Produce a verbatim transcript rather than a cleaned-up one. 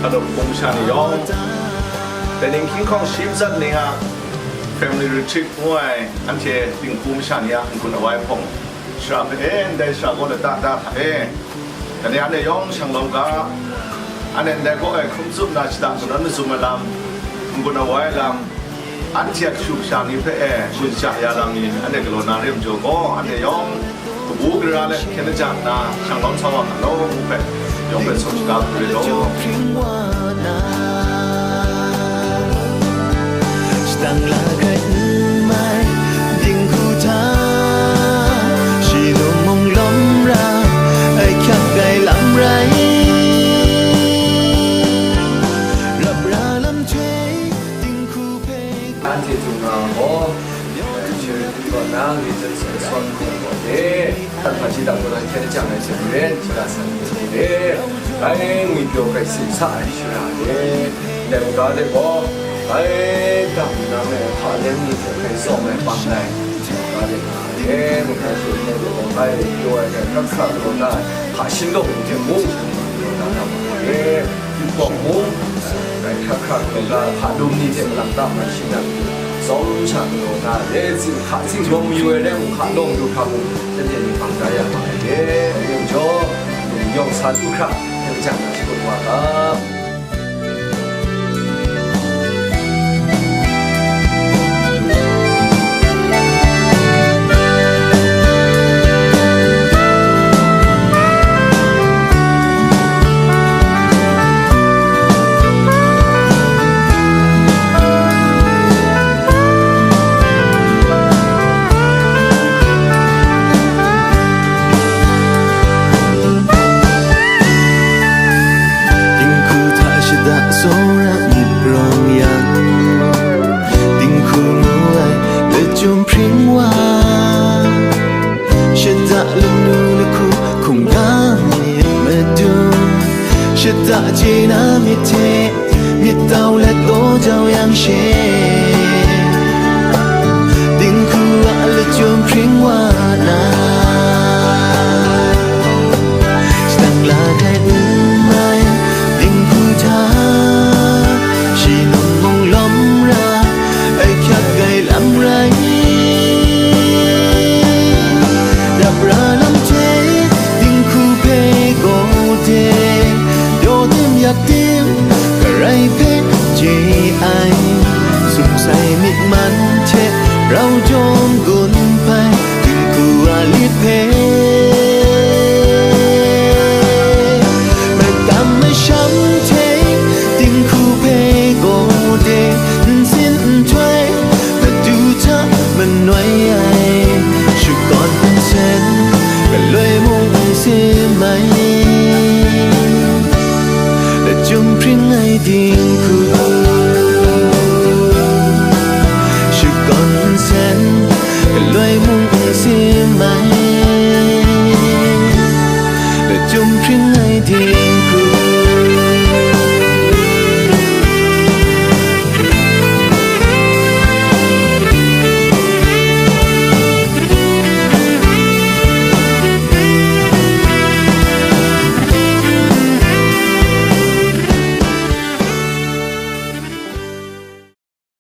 Hkanu hpung masha ni yawng, dai ning hkying hkawng shi matsat ni a Family Retreat ngu ai, anhte dinghku masha ni a n-gun awai hpawng, shara hpe e, ndai shara kaw lata da hta e, dai ni anhte yawng shang lawm ga, anhte ndai kaw e hkrum tsup na shada shadawn mazum ai lam, n-gun awai lam, anhte a kashu kasha ni hpe e gun sha ya lam ni, anhte galaw na re ai majaw gaw, anhte yawng kabu gara let hkyen lajang nna, shang lawm sa wa nga law, ngu hpe, yawng hpe sawm shaga hku re law. Shadang la hkrai n mai, dinghku hta, shi num mung lawm ra, ai hkyak ai lam rai. Rap ra lam hte, dinghku hpe. Anhte htung nga gaw, Charity kaw na ngwi zun sin sawn hkrum gaw de, hpaji dang gaw hkyen jang ai hte maren, shada san hte de, bai ngwi pyaw bai tsim sa ai shara de, ndai maga de gaw, bai dam nang ai hpa leng ni hte bai tsawm ai bang ai, maga de nga ai, maga shut ai de gaw, bai pyaw ai hte hkrak hkra galaw da ai, hpa shinlawk ni hte mung, galaw da na ma ai. Yupawng mung, bai hkrak hkrak galaw da, hpa lum ni hte malang ta mai shi nang, tsawm sha galaw da, e, tsin hka, tsin lawng mayu ai rai mung, hka lawng du hkra mung, shanhte ni bang da ya ma ai, e, ayu jaw, lung yawng sa du hkra, hkyen jang na shakut wa ga. Dinghku hta shada tsawra myit rawng yang, dinghku ngu ai lachyum hpring wa, shada lanu lahku hkungga myit madu, shada chye na myit hte myit tau let gaw jau yang she, dinghku a lachyum hpring wa na, shadang la hkrai n mai, dinghku hta, shi num mung lawm ra, ai hkyak ai lam rai. Rap ra lam hte, dinghku hpe gaw de, daw tim yak tim, garai hpe chye ai, sumsai myit man hte, rau jawm gun hpai, dinghku a lit hpe. Matam masham hte, dinghku hpe gaw de, nsin nhtoi, madu hta manoi ai, shakawn nsen, galoi mung si mai, lachyum hpring ai dinghku, shakawn nsen, galoi mung si mai, lachyum hpring ai ding.